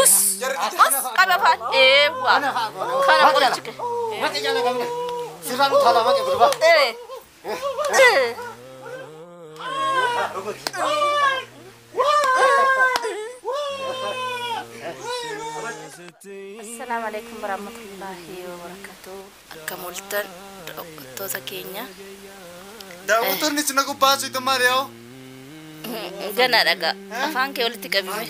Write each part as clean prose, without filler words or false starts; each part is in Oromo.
Us qaba afaan eewwa kana qorichi kee. Sirraan utaalaa maqee gurbaa. Assalamu alaikum warahmatullahi wabarakatuh. Akkam ooltan daawwattoota keenya. Daawwattoonni isin gubbaa situ maali yoo? Ganaa dhagaa. Afaan kee walitti qabime.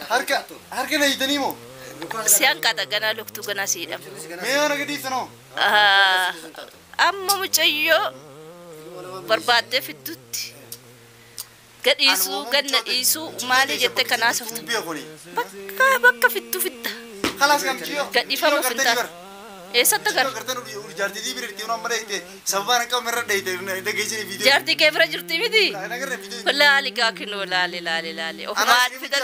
Harka na hiitanii moo? Si hanqata ganaa luktuu ganaa si hidhama. Mee waan gadi ibsanoo? Amma mucayyoo barbaaddee fiddutti gadhiisuu ganna dhiisuu maali jettee kanaa softu. Bakka fittuu fitta. Gadhiifamuuf hin taatu. Eessatti agarra? Jaartii kee bira jirti miti? Laali gaa kinoo laali laali laali. Ofumaan fidan.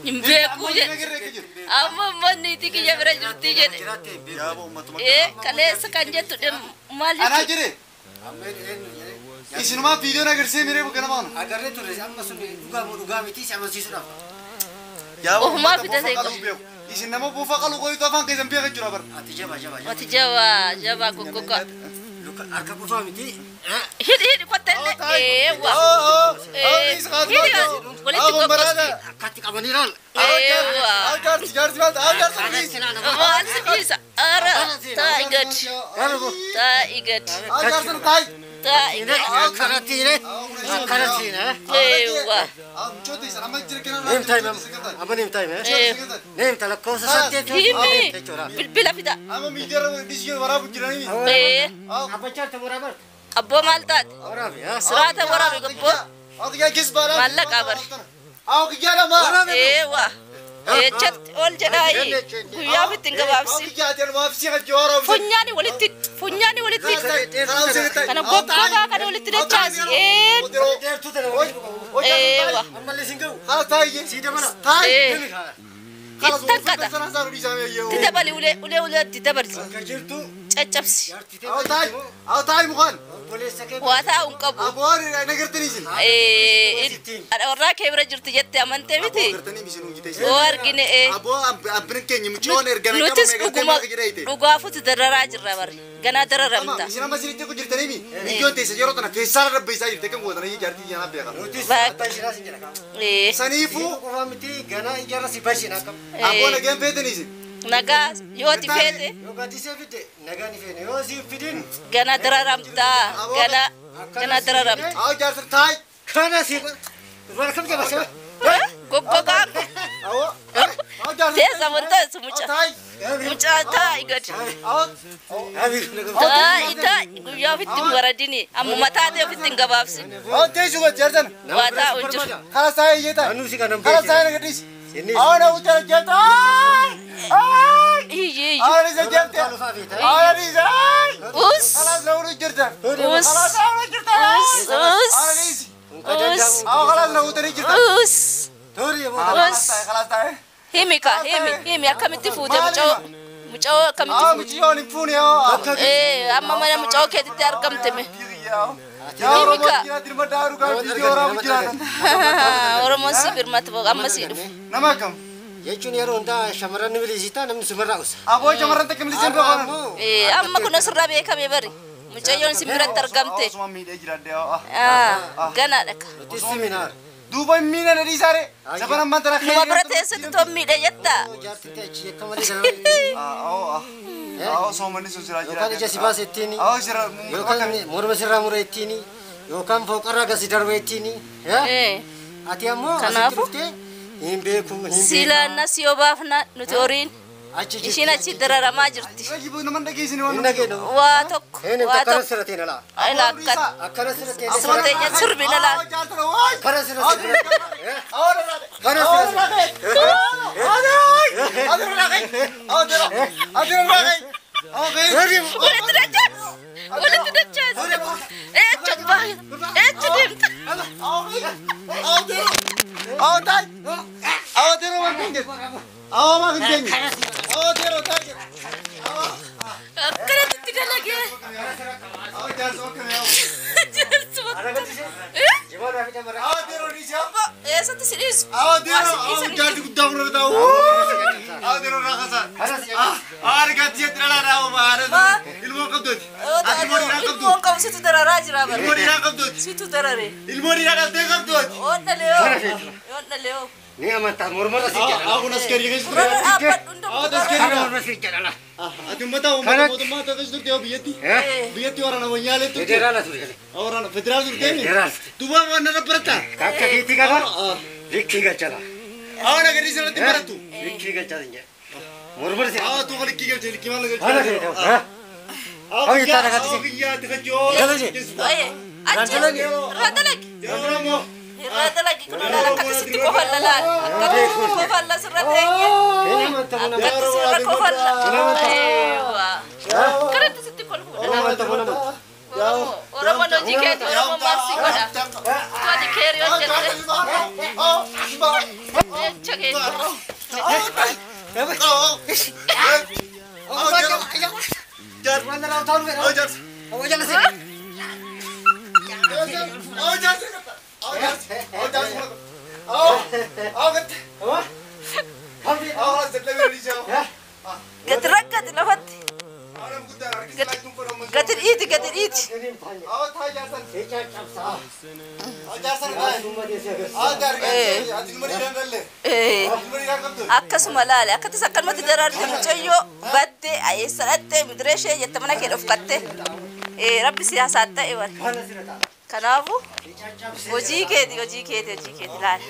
Hin beeku jedhe. Amma manni kiyya bira jirti jedhe. Kaleessa kan jettu maal jettu? Isinumaa viidiyoon agarsiisee miree bukkee nama onu. Agarree turre amma sun dhugaa moo dhugaa miti si amansiisuudhaaf. Ofumaa fidatee qofa. Isin nama buufa qalu qoytu afaan keessan beeka jira bara. Ati jabaa jabaa. Ati jabaa jabaa goggogaa. Harka qofaa miti. Hidhi hidhi kotta illee. Eewwa. Hidhi walitti goggosti. Akkatti qabanii laal. Eewwa. Jaarsi jaarsi maal jaarsi Maal si dhiisa? Ara taa'i gadi. Taa'i gadi. Jaarsi taa'i. Taa'i gadi. Akkanatti hine. Akkanatti hine. Eewwa. Neem taa'ime amma neem taa'ime. Neem ta'a lakkoofsa saddeet. Himi bilbila fida. Amma miidiyaa dhiisii waraabu jiranii. Abbachaa ta'e waraabarte. Abboo maal taate? Waraabi. Siraata waraabi gabboo. Maallaqa bari. Eewwa. Echatti ol jedhaayi guyyaa ofitti hin gabaabsi. Funyaani walitti funyaani walitti kana goggogaa kana walitti dachaasi. Eewwa. Ittan qata. Itti dabali ulee ulee ulee itti dabali. Caccabsi. Waa taa'u hin qabu. Warraa kee bira jirti jettee amantee miti? Oo argine. Nutis dhuguma dhugaafutti dararaa jirra bari. Ganaa dararamta. Nagaa yoo ati feete. Ganaa dararamta. Ganaa dararamta. Goggogaan kun. Teessa wantoota mucaa. Mucaa taa'i gadi. Taa'i taa'i guyyaa ofitti hin waradini. Ammuma taatee ofitti hin gabaabsin. Waa taa'u hin jiru. Iyyi iyyi. Us. Us. Us. Us. Us. Himi ka himi himi akkamitti fuute mucoo mucoo akkamitti fuute? Amma mana mucoo keetitti argamte me. Himi ka. Oromoon si birmatu amma si dhufu. Nama akkam? Jechuun yeroo hundaa shamarran ni bilisitaa namni sumarraa usa. Aboo shamarran takka miliseen beekaman. Amma kun asirraa beekame bari. Mucayyoon si biratti argamte. Ganaadha ka. Duuba hin miidhane dhiisaare. Sabana ammaan tana Numa bira teessatti toon miidhe jetta. Soomanni sun siraa jira. Yookaan ija si baase ittiin. Yookaan morma sirraa mure ittiin. Yookaan fooqarraa gasi darbe ittiin. Ati ammoo asitti dhuftee hin beeku hin beeku. Silaanna si obaafna nuti horiin. Ishiin achi dararamaa jirti. Waa tokko waa tokko. Ilaa akkana. Asuma teenya sirbina laal. Walitti dachaas. Walitti dachaas. Eecha baay'ee. Eecha deemta. Akkanatti itti dalagee. Eessatti si dhiisu? Ilmoon qabu situ dararaa jira bara. Situ darare. Oon dhalee hoo. Oon dhalee hoo. Ni amantaa mormorra si jedha. Murarra dhaabbadhu hundumtu darara. Mormorra si jedha. Ati uummata uummata mootummaa ta'es turte yoo biyyatti biyyatti waraana wayyaalee turte Federaala ture. Waraana federaal turte Federaal. Duuba waan narra baratta Akka keetti qaba. Likkii galchala. Awwa nagarri sirratti barattu Likkii galchala hin jedhe. Mormorra si. Awwa tuuqa likkii galche likkii maal galche Haala keeti. Awwa Awwa biyyaa ati Galche. Oye, achi irraa dalagi. Oromoo Irraa dalagi kun ilaala akkatti sitti qofalla laal. Akkatti qofalla sirra teenye. Hin amantaa mun Akkatti sirra qofalla. Eewwa. Kanatti sitti kolfu. Hin amantaa mun amantaa. Oromoon hojii keeti Oromoon maal si godha? Ati keerii hojjette. Jecha keeti. Gadi rakkate lafatti. Gadi dhiiti gadi dhiiti. Akkasuma laale akkattis akkanumatti daraarte mucayyoo baddee eessa dhattee midiree ishee jette mana kee dhofkatte. Rabbi siyaasaa ta'e wal. Kanaafuu hojii keeti hojii keeti hojii keeti laale.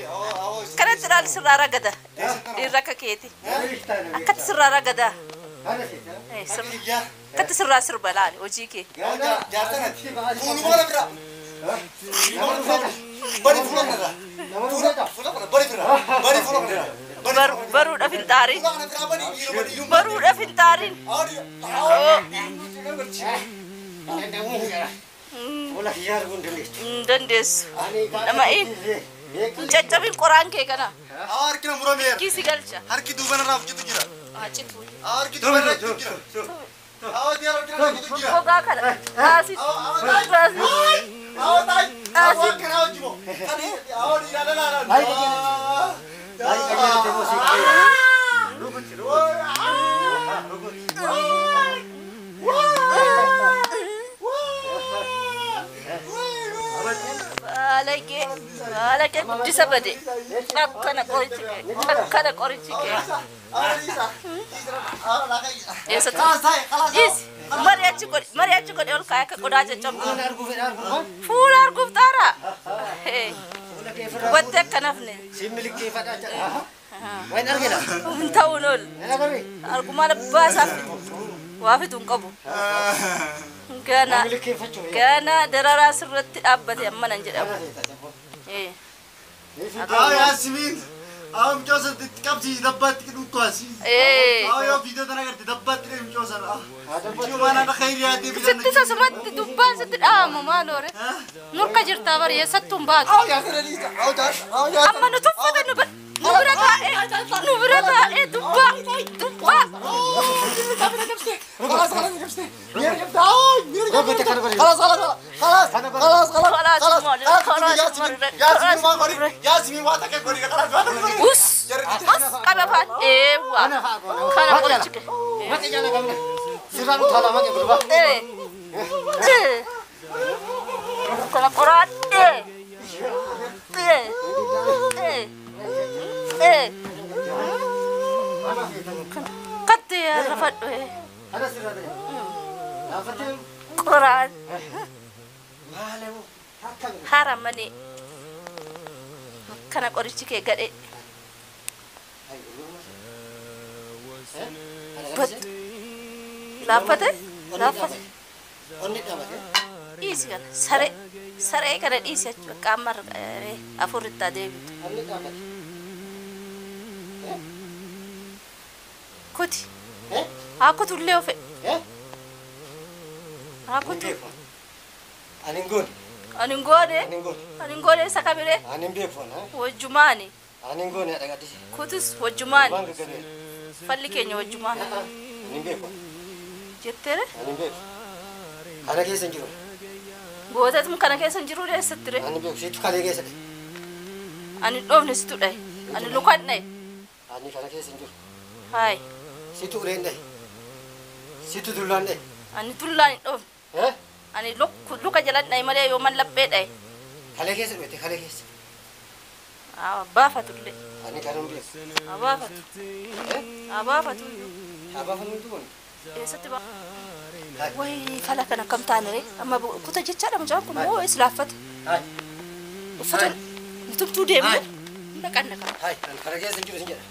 Kanatti laali sirraa ragada. Dhiirri akka keeti. Akkatti sirraa ragada. Akkatti sirraa sirba laale hojii kee. Baruudhaaf hin xaarin. Baruudhaaf hin xaarin. Hin dandeessu. Nama hin caccabin qoraan kee kana. Kiisi galcha. Harki duuba narraa hojjetu jira. Haa citu. Harki duuba narraa hojjetu jira. Gogaa kana. Kaasi. Kaasi. Baalagee baalagee guddisa bade. Akkana qorichi kee. Akkana qorichi kee. Eessatti? Dhiisi. Mari'achi godhi mari'achi godhi ol kaa'ee akka qodaa caccabdu. Fuula arguuf xaaraa. Hubattee akka nafne. Hin ta'uun ol. Argumaan abbaa isaa fidu. Waa fidu hin qabu. Gana gana dararaa sirratti dhaabbate amma nan jedhamu. Yaasmiin Awwa mucoosa qabsiisi dabbaatti dhukkaasi. Awwa yoo viidiyoo tana agarte dabbaatti dhee mucoosa. Sitti sasumatti dubbaan sitti dhahama maaloore. Nurka jirtaa bari eessattuu hin baatu. Amma nu tuffata nu bira taa'ee nu bira taa'ee dubbaa dubbaa. Us us qaba afaan eewwa kana qorichi kee. Kana qoraan Katti rafadhu qoraan haramani kana qorichi kee gadhe. Laaffate laaffate dhiisi kana saree saree kana dhiisi achi bakka amma afuritti adeemtu. Kuti haa kutullee ofe haa kutu. Ani hin goone. Ani hin goone. Ani hin goone isa kamiree. Ani hin beeku. Wajjumaani. Ani hin goone dhagaadhise. Kutus wajjumaani. Falli keenya wajjumaani. Ani hin beeku. Jetteere? Ani hin beeku. Kana keessa hin jiru. Gooteetum kana keessa hin jiru eessatti ree? Ani beeku situ kalee keessa dhaye. Ani dhoofne situ dhaye. Ani lukaan dhaye. Ani kana keessa hin jiru. Hayi. Situ uleen dhaye. Situ dullaan dhaye. Ani dullaan hin dhoofne. Ani luka jalan dhaye malee yooman laphee dhaye. Kalee keessa dhufte kalee keessa. Abaafatullee. Ani kana hin beeku. Abaafatu. Abaafatu iyyuu. Abaafannu kun. Eessatti baa? Wayi fala kana akkam taane ree? Amma kuta jechaadha mucaan kun moo eessa laaffata? Uffata nutumtuu deemne hin dhaqanna kana. Hayi ani kana keessa hin jiru sin jedha.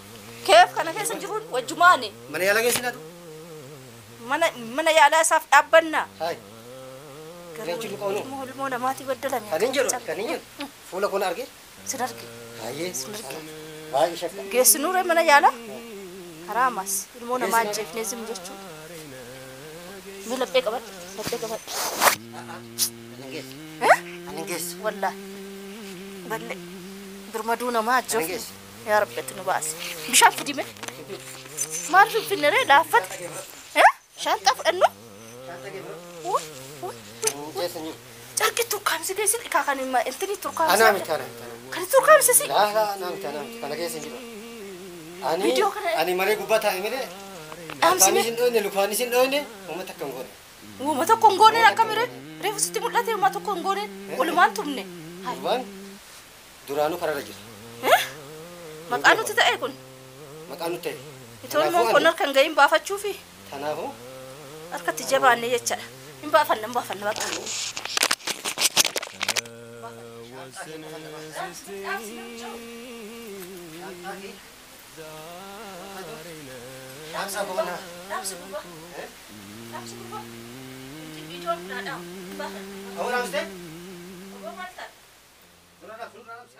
Keef kana keessa hin jiruun wajjumaani. Mana yaalaa keessa hin Mana yaalaa isaaf dhaabbannaa. Hayi. Garuu ilmoo namaatii baddalame. Kan hin jedhu kan hin jedhu fuula kun argee. Sin arge. Hayyee. Baay'ee shakka. Geessinuu ree mana yaalaa? Haraamas ilmoo namaa ajjeefnee zimu jechuudha. Mee laphee qabadhu laphee qabadhu. Ani geessu. Wallaahi. Balle birmaduu namaa ajjeefne. Yaa Rabbi ati nu baasi. Bishaan fidi mee. Maal finfinne ree laaffate? Shaanxaa fudhannu? Carqii turkaamsi geessin kan intini turkaamsi. Anaa miti anaa miti. Kan turkaamsi si? Laa laa anaa miti anaa miti kana keessa hin jiru. Ani ani malee gubbaa taa'e malee. Lukaanis hin dhoyne lukaanis hin dhoyne uummata akka hin goone. Uummata tokko hin goone akkami ree? Reefu sitti mul'ate uummata tokko hin goone walumaan tumne. Gurbaan duraanuu kararra jira. Maqaa nuti ta'e kun? Maqaa nuti ta'e. Itoo ilmoon kun harka hin gahin baafachuufi. Kanaafuu. Harkatti jabaanne jechaadha. Hin baafanna hin baafanna bakka. Dhaamsi gurbaa. Dhaamsi gurbaa. Ijoon kun haa dhaamu. Hin baafanna. Awwa dhaamsitee? Obbo maal taate? Dura dhaamsi dura dhaamsi.